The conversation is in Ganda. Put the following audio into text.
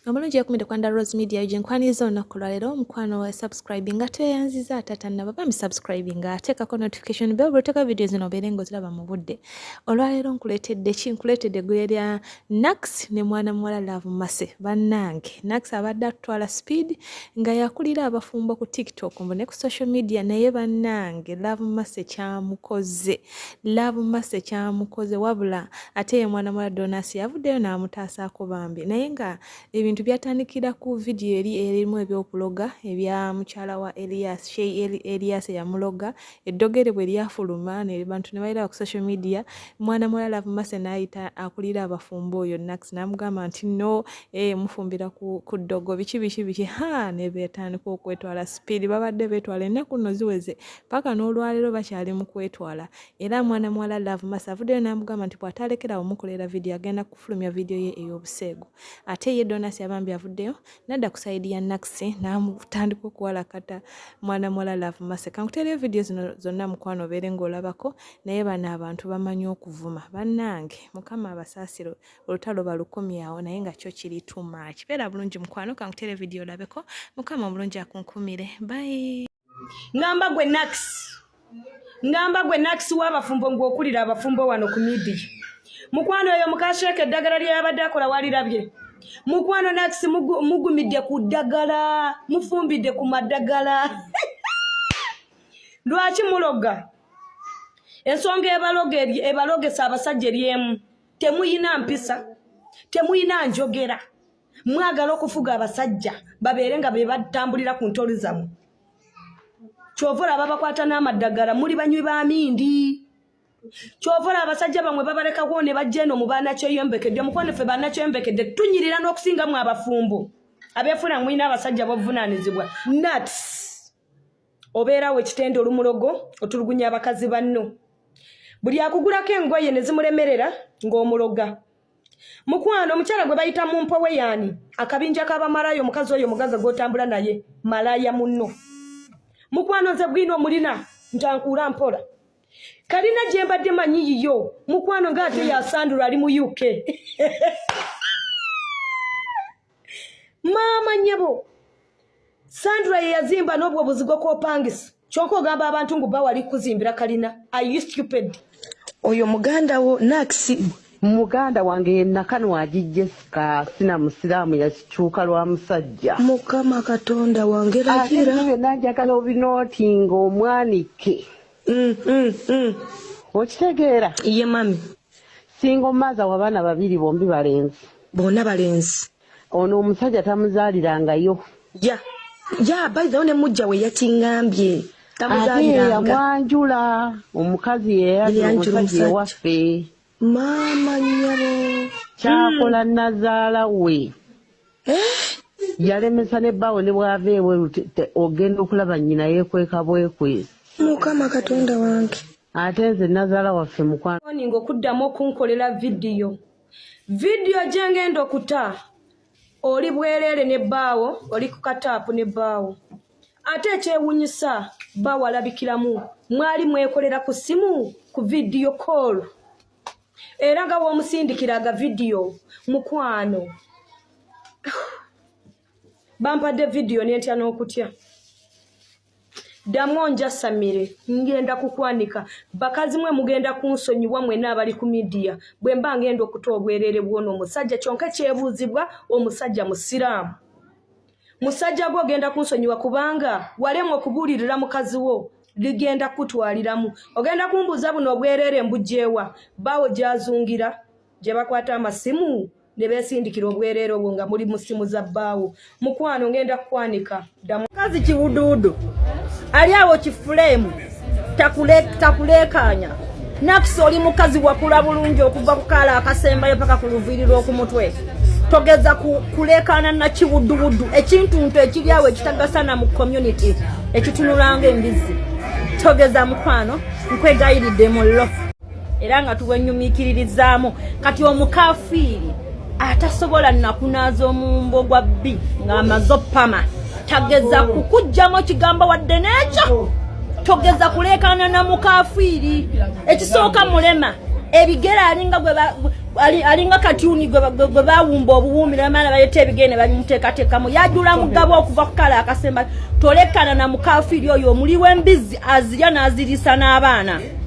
Omulungi yakumide kwanda Rose Media gye nkwaniriza olunaku lwaleero omukwano wa subscribing nga tweyanziza atatannaba bambi subscribing nga ateekako notification bell bw'oteeka video zino obeere ng'oziraba mu budde. Olwaleero nkuleetedde ki? Nkuleetedde eggulire lya Nax ne mwana muwala Love Mercy. Bannange Nax abadde atutwala speed nga yakulira abafumbo ku TikTok mbu ne ku social media, naye bannange Love Mercy kyamukoze, Love Mercy kyamukoze wabula ate ye mwana muwala Donasi yavuddeyo n'amutaasaako bambi, naye nga ebintu byatandikira ku vidiyo eri erimu ebyokuloga ebya mukyala wa Elias, Sheikh Elias eyamuloga. Eddogere bwe lyafuluma ne bantu ne baliraba ku social media, mwana muwala Love Mercy n'ayita akulira abafumbo oyo Nax n'amugamba nti no, mufumbira ku ddogo, biki biki biki, ha ne beetandika okwetwala speed. Babadde beetwala ennaku nno ziweze paka n'olwaleero bakyali mu kwetwala. Era mwana muwala Love Mercy avuddeyo n'amugamba nti bw'atalekerawo mukolera vidiyo, agenda kufulumya vidiyo ye ey'obuseegu. Ate ye Donasi abambi avuddeyo nadda ku side ya Nax n'amutandika okuwalakata mwana muwala Love Mercy. Kankuteereyo vidiyo zino zonna mukwano obeere ng'olabako, naye bano abantu bamanyi okuvuma. Bannange, Mukama abasaasire, olutalo balukomyawo, naye nga kyo kiri too much. Beera bulungi mukwano, kankuteere vidiyo olabeko. Mukama omulungi akunkumire. Bye. Ngamba gwe Nax, ngamba gwe Nax w'abafumbo, ng'okulira abafumbo wano ku media. Mukwano, oyo mukasheeka eddagala lye yabadde akola walirabye. Mukwano Nax, mugumidde ku ddagala, mufumbidde ku maddagala. Lwaki muloga? Ensonga ebaloga ebalogesa abasajja eryemu, temuyina mpisa, temuyina njogera, mwagala okufuga abasajja babeere nga be batambulira ku ntoli zammwe. Kyova olaba bakwata n'amaddagala, muli banywi ba mindi. Kyova olaba abasajja bamwe babalekako ne bajja eno mu baanakyeyombekedde. Mukwano, ffe baanakyeyombekedde tunyirira n'okusinga mu abafumbo abeefuna mulina abasajja bovunaanizibwa. Nats obeerawo ekitende olumulogo, otulugunya abakazi banno, buli akugulako engoye ne zimulemerera ng'omuloga. Mukwano, omukyala gwe bayita mu mpowe yaani akabinja k'abamalaaya. Omukazi oyo omugaga gw'otambula naye malaaya munno. Mukwano, nze bwina omulina ntankuula mpola kalina gye mbadde manyi yiyo. Mukwano, ng'ate yasandula ali mu UK. Maama nnyabo, Sandra ye yazimba n'obwo obuzigo kw'opangisa, kyonka ogamba abantu ngu bawali kuzimbira kalina. Are you stupid? Oyo muganda wo Nax? Muganda wange ye Nakanwagi Jessica, sina musiraamu, yakikyuka lwa musajja. Mukama Katonda wange! Ate lagira. Bino byonna njagala obinootinga omwanike. Okitegeera? Ye mami. Single mother w'abaana babiri, bombi balenzi. Bonna balenzi. Ono omusajja tamuzaalirangayo. Ya, by the way, ne mujja we yakiŋŋambye. Ate Tamuzaaliranga. yamwanjula omukazi, yeyanjula. Yeyanjula. Omusajja Omusajja. ewaffe. Maama nnyabo! Kyakola nazaala we yalemesa ne bbaawe, ne bw'ava ebweru ogenda okulaba nnyina yeekweka bwekwesi. Mukama Katonda wange! Ate nze nazaala waffe mukwano. Ninga okuddamu okunkolera vidiyo, vidiyo gye ngenda okuta, oli bwereere ne bbaawo, oli ku kataapu ne bbaawo. Ate ekyewunyisa, bbaawo alabikiramu mwali mwekolera ku ssimu ku video call, era nga w'omusindikira aga vidiyo. Mukwano, bampadde vidiyo nentya n'okutya. Ddamu onjasamire, ngenda kukwanika. Bakazi mwe mugenda kunsonyiwa mwenna abali ku media bwe mba ngenda okuta obwereere bw'ono omusajja. Kyonka ekyebuuzibwa, omusajja musiraamu? Musajja gwe ogenda kunsonyiwa kubanga walemwa okubuulirira mukazi wo, ligenda kukutwaliramu. Ogenda kumbuuza buno obwereere mbugyewa? Baawo gy'azungira gye bakwata amasimu ne beesindikira obwereere obwo nga muli mu ssimu za bbaawo. Mukwano, ngenda kukwanika. Ddamu. Mukazi kiwuduudu ali awo kifuleemu takuleekaanya. Nakisi, oli mukazi wakula bulungi okuva ku kaala akasembayo paka ku luviiri lw'oku mutwe. Togeza kuleekaana na kiwuduwudu, ekintuntu ekiri awo ekitagasana mu community, ekitunulanga embizzi. Togeza mukwano, nkwegayiridde mullo, era nga tuwenyumiikiririzaamu. Kati omukafiiri atasobola nakunaaza omuwumbo gwa bbi ng'amaze oppama tageza kukugjamu ekigambo wadde n'ekyo. Togeza kuleekaana na mukafiiri. Ekisooka mulema ebigere, alinga Alinga katyuni gwe bawumba obuwumbi namaana baleeta ebigere ne babimuteekateekamu, yajula mugabo okuva ku kale akasemba. Tolekana na mukafiiri oyo, omuli w'embizzi azirya n'aziriisa n'abaana.